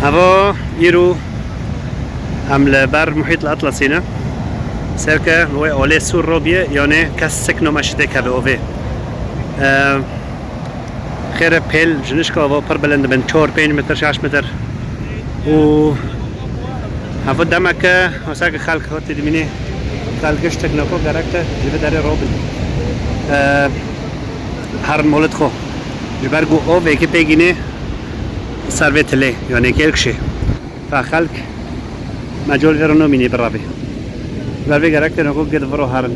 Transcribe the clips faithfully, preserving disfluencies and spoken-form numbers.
Ava îro em li ber Muhît Atlasî ne. Serke wê olê sûr robiye, yanê kes sik nome şidê keve ovê. Ee, Xêre pêl ji nişka ava pir bilind bin, çar pênc metr, şeş metr. Û heva demeke, wesa ki xelk hatî dimînê, xelk giştek nako gerek te ji vê derê robin. Ee, Herin molit xwe. Ji ber ku ov êkê pê gînê ser vê tilê, yanê kêlkişê. Fa xelk mecol vê re nomînê birevê. Ji ber vê gerek têne ku gid viro herin.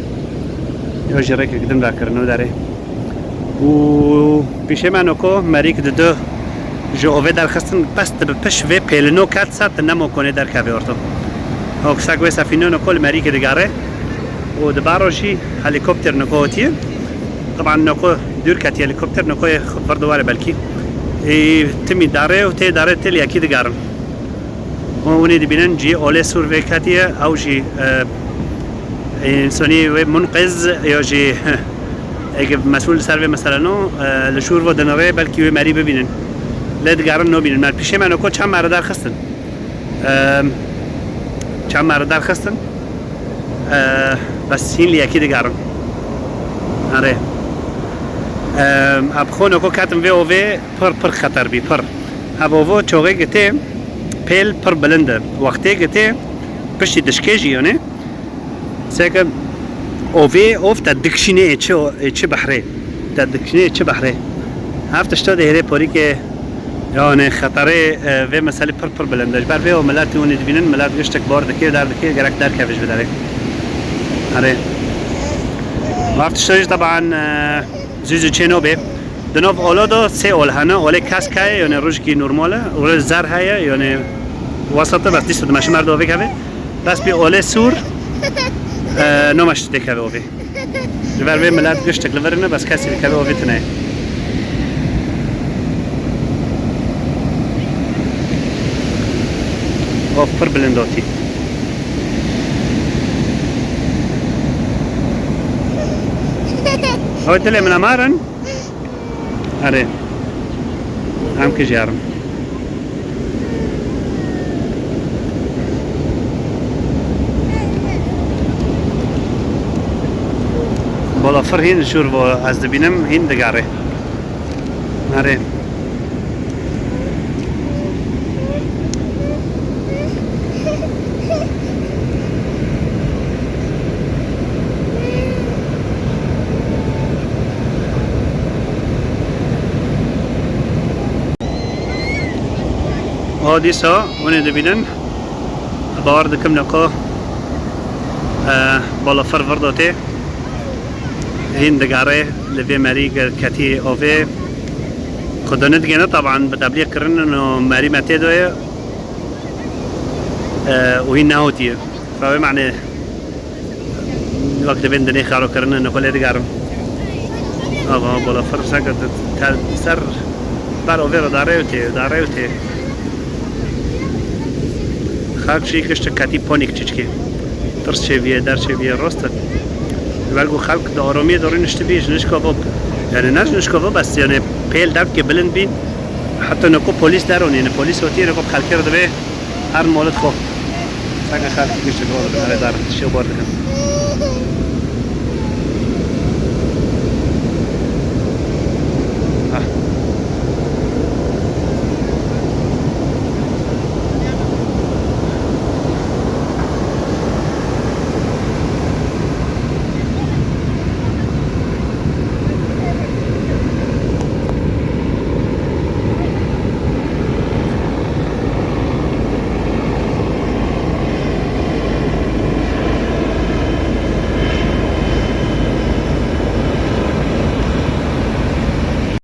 Yo jî rêkek din vekirin û derê. Û pîşê me noko merîk didu ji ovê derxistin, bes tu bi piş vê pêlino ket se, tu nemo konê derkevê orto. Hok sek wê sefîno noko li merîkê digere. Û di baro jî helîkopter noko hotiye. Taban noko dûr ketiye helîkopter, noko yê vir di were belkî. Ê, timî darê û tê darê tê li yekî digerin. Û hûnê dibînin cî olê sûr vê ketiye, ew jî, e, e, însanî wê munqiz ya jî eke mesûl li ser vê meseleno, e, li şûr ve dinirê belkî wê merî bibînin. Lê digerin nobînin. Mer pîşê me noko çend mere derxistin. Em, çend mere derxistin. E, bes hîn li yekî digerin. Erê. Em, ev xwe noko ketin vê ovê pir pir xeter bî, pir. Ev ovo çoxê gitê pêl pir bilind e. Wextê gitê piştî dişkê jî yanê. Seke ovê ov te dikişînê ê çi, ê çi behrê. Te dikişînê ê çi behrê. Ev tişta dihêrê porîkê, yanê xeterê, e, vê meselê pir pir bilind e. Ji ber vê o miletî hûnê dibînin, milet giştek bar dikê, der dikê, gerek derkeve ji vê derê. Erê. Ev tişta jî teban, e, zû zû çê nobê. Di nav ola de sê ol hene. Olê kesk heye, yanê rojkî normal e. Olê zer heye, yanê wesat e, bes dîsa dimeşe mer di ovê keve. Bes bî olê sûr, e, nome şidê keve ovê. Ji ber vê milet giştek li vir in e, bes kesî dikeve ovê tune ye. Of pir bilind otî. Ew dilê min amarin. Erê. Em kijarin. Balafir hîn şûr bo ez dibînim, hîn digarê. Erê. Ava dîsa hûnê dibînin. Bawer dikim niko, e, balafir vir dotê. Hîn digarê li vê merî ketî ovê. Xwe de nedigêne taban bi teblî kirinin û merî me tê doye. E, û hîn nehotiye. Fe wê mane wek dibên dinê xero kirine, niko lê digerim. Ava, balafir seke te-, te-, ser ber ovê re darê û tê, darê û tê. Xelk jî gişt ketî ponîk çiçkê. Tirs çêviye, der çêviye, rost e. Ji ber ku xelk di aromiyê de rûniştibî, ji nişka bo, yani ne ji nişka bo, bes yani pêl devkê bilind bî. Heta niko polîs deronîne, polîs hotiyê niko xelkê re dibê her molit xo. Seke xelk gişt bo, erê dar, şêw bar dikin.